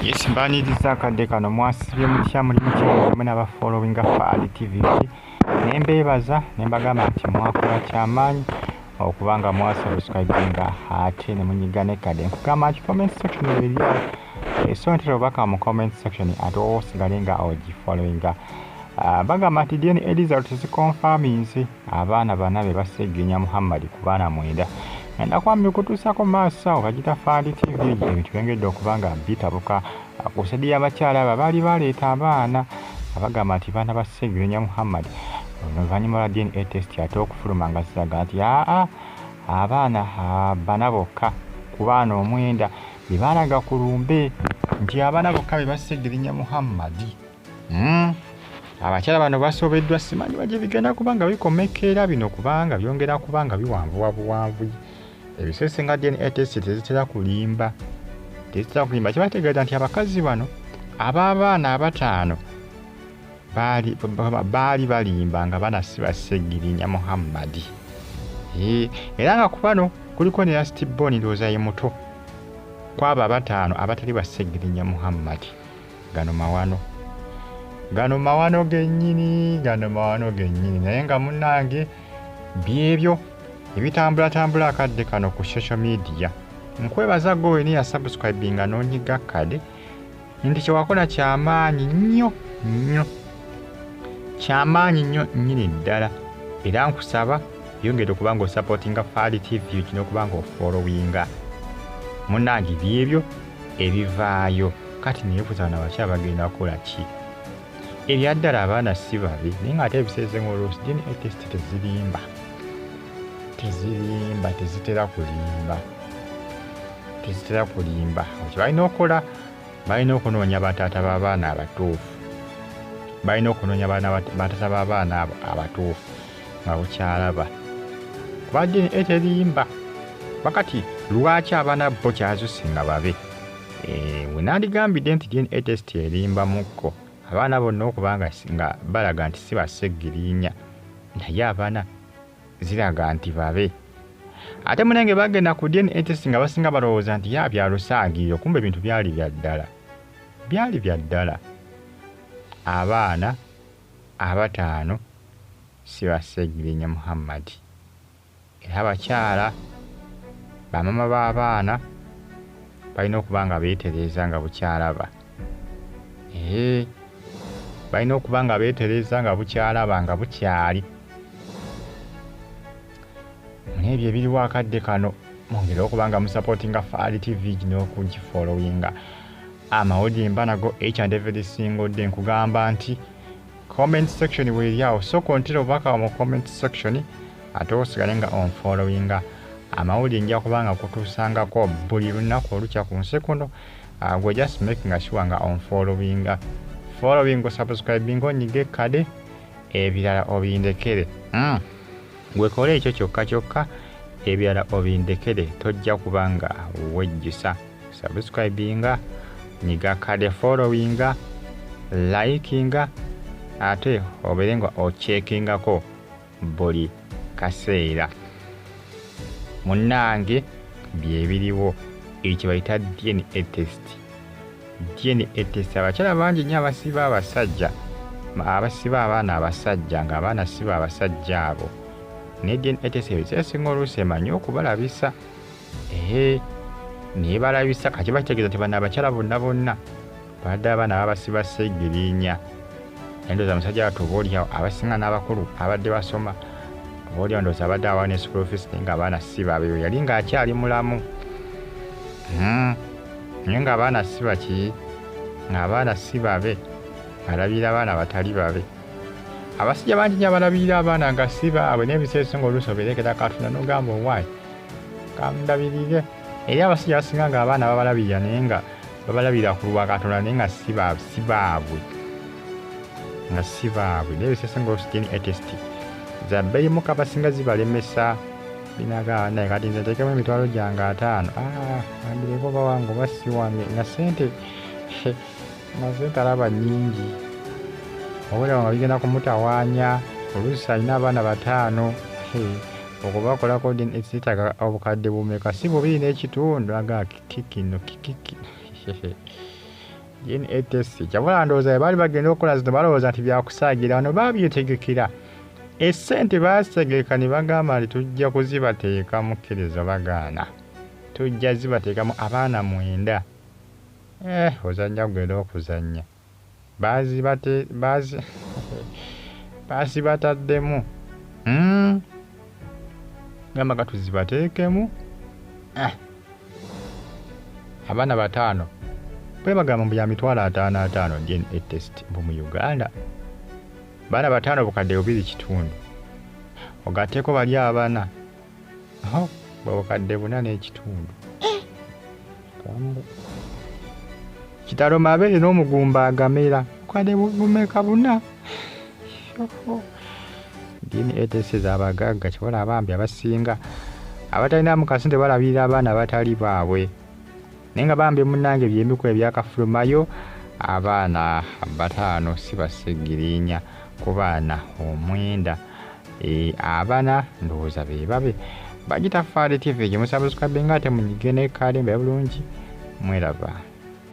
Yes, mbaniriza akadde kano. Mwasibye mutya? Muli mutya mwe n'abafollowinga Faali TV? Ne mbeebaza ne mbagamba nti mwakola kyamaanyi okuba nga mwasubscribinga ate ne munyiga n'ekkadde. Nkugamba nti comment section eri awo, so ntera obubaka mu comment section ate osigale nga ogifollowinga. Bagamba nti DNA results ziconfirminze abaana bana be baseggenya Muhammad ku baana 9. Ngenda kwambi kutuusako maaso awo bagita Faali TV. Ebintu byongedde okuba nga bitabuka ku side y'abakyala abo abaali baleeta abaana abagamba nti baana ba Ssegirinya Muhammad, oluvannyuma lwa DNA test ate okufuluma nga ziraga nti aa abaana bana bokka ku baana 9 be baalaga ku lumbe nti abaana bokka be ba Ssegirinya Muhammad. Abakyala bano basobeddwa, simanyi bajje bigenda kuba nga bikomekera bino kubanga byongera kuba nga biwanvuwa buwanvu. Ebiseera nga DNA test tezitera kulimba, tezitera kulimba. Kibategeeza nti abakazi bano ab'abaana 5 baali balimba nga bana si ba Ssegirinya Muhammad. Era nga ku bano kuliko ne last born, ndowooza ye muto kwabo 5 abatali ba Ssegirinya Muhammad. Gano mawano, gano mawano gennyini, gano mawano gennyini. Naye nga munnange byebyo ebitambulatambula akadde kano ku social media. Nkwebaza gwe weni yasubscribinga n'onyiga kkade nti kyewakola kyamaanyi nnyo nnyo, kyamaanyi nnyo nnyini ddala. Era nkusaba yongere okuba nga osupportinga Faali TV kino okuba nga ofollowinga. Munnange byebyo ebivaayo. Kati neebuuza bano abakyala bagenda kukola ki? Ebyaddala abaana si babi, naye ng'ate ebiseera ebisinga oluusi DNA test tezirimba, tezirimba, tezitera kulimba, tezitera kulimba. Kye balina okukola, balina okunoonya bataata b'abaana abatuufu, balina okunoonya bataata b'abaana abo abatuufu nga bukyalaba, kuba DNA terimba. Bakati lwaki abaana bo kyazuse nga babe? We nandigambidde nti DNA test erimba mukko abaana bonna okuba nga balaga nti si ba Ssegirinya, naye abaana ziraga nti babe. Ate munenge bagenda ku DNA test nga basinga balowooza nti ya bya lusaagiriro, kumbe ebintu byali bya ddala, byali bya ddala. Abaana 5 si ba Ssegirinya Muhammad. Era abakyala bamama b'abaana balina okuba nga beetereeza nga bukyalaba. Balina okuba nga beetereeza nga bukyalaba nga bukyali. N'ebyo ebiriwo akadde kano, mwongere okuba nga musupportinga Faali TV n'okugifollowinga. Amawulire mba nago each and every single day. Nkugamba nti comment section weeri awo, sooka ontera obubaka mu comment section ate osigale nga onfollowinga. Amawulire nja kuba nga kutuusangako buli lunaku olukya ku nsi kuno. Gwe just making sure nga onfollowinga, following, osubscribing, onyiga ekkade, ebirala obindekere. Gwe kola ekyo kyokka kyokka, ebirala obindekere, tojja kuba nga wejjusa. Subscribinga, nyiga kade, followinga, likinga, ate obeere nga ocheckingako buli kaseera. Munnange byebiriwo, ekyo bayita DNA test. DNA test, abakyala bangi nnyo abasiba abasajja, abasiba abaana abasajja ng'abaana si ba abasajja abo, ne DNA test ebiseera ebisinga oluusi emanyi okubalabisa, naye balabisa. Kati kiba kitegeeza nti bano abakyala bonna bonna badde abaana babasiba Ssegirinya. Naye ndowooza musajja wattu oba oliawo abasinga n'abakulu abadde basoma, oba oliawo ndowooza abadde awa ne school fees, naye ng'abaana si babe, yali ng'akyali mulamu. Naye ng'abaana si baki, ng'abaana si babe, alabirira abaana batali babe. Abasajja bangi nnyo abalabirira abaana nga si baabwe, n'ebiseera ebisinga oluusi oberekera Katonda n'ogamba owaayi kandabirire. Eri abasajja abasinga ng'abaana babalabirira, naye nga babalabirira ku lwa Katonda, naye nga si baabwe, nga si baabwe. Naye ebiseera ebisinga oluusi DNA test za bbeeyimuko, abasinga zibalemesa binaga. Naye kati nze nteekemu emitwalo gyange 50, ambireko oba wange oba si wange, nga sente alaba nnyingi, oboolyawo nga bigenda kumutawaanya. Oluusi alina abaana 5, okubakolako DNA zeetaaga obukadde bumeka? Si 2.5? Aga kiki kino kikiki. DNA test kyabula ndowooza baali bagenda okukola zino, balowooza nti byakusaagira. Wano baabyetegekera essente, baategeka ne bagamba nti tujja kuzibateekamu, kkiriza bagaana, tujja zibateekamu abaana 9. Ozannya gwe okuzannya, baazibataddemu, gamba katuzibateekemu abaana 5. Bwe bagamba mbu ya 550,000 DNA test mbu mu Uganda, baana 5 2,500, ogatteko bali abana 4,500. Kitalo, mabeere n'omugumba agamera bukadde bumeka? 4. DNA test z'abagagga. Kibola abambi abasinga abatalinamu kasente balabirira abaana abatali baabwe, naye nga bambi munnange byemiko ebyakafulumayo. Abaana 5 si baseggirinya ku baana 9, abana ndowooza be babe. Bagita Faali TV gye musabusukabbe nga ate munyige ne kalembe bulungi mweraba.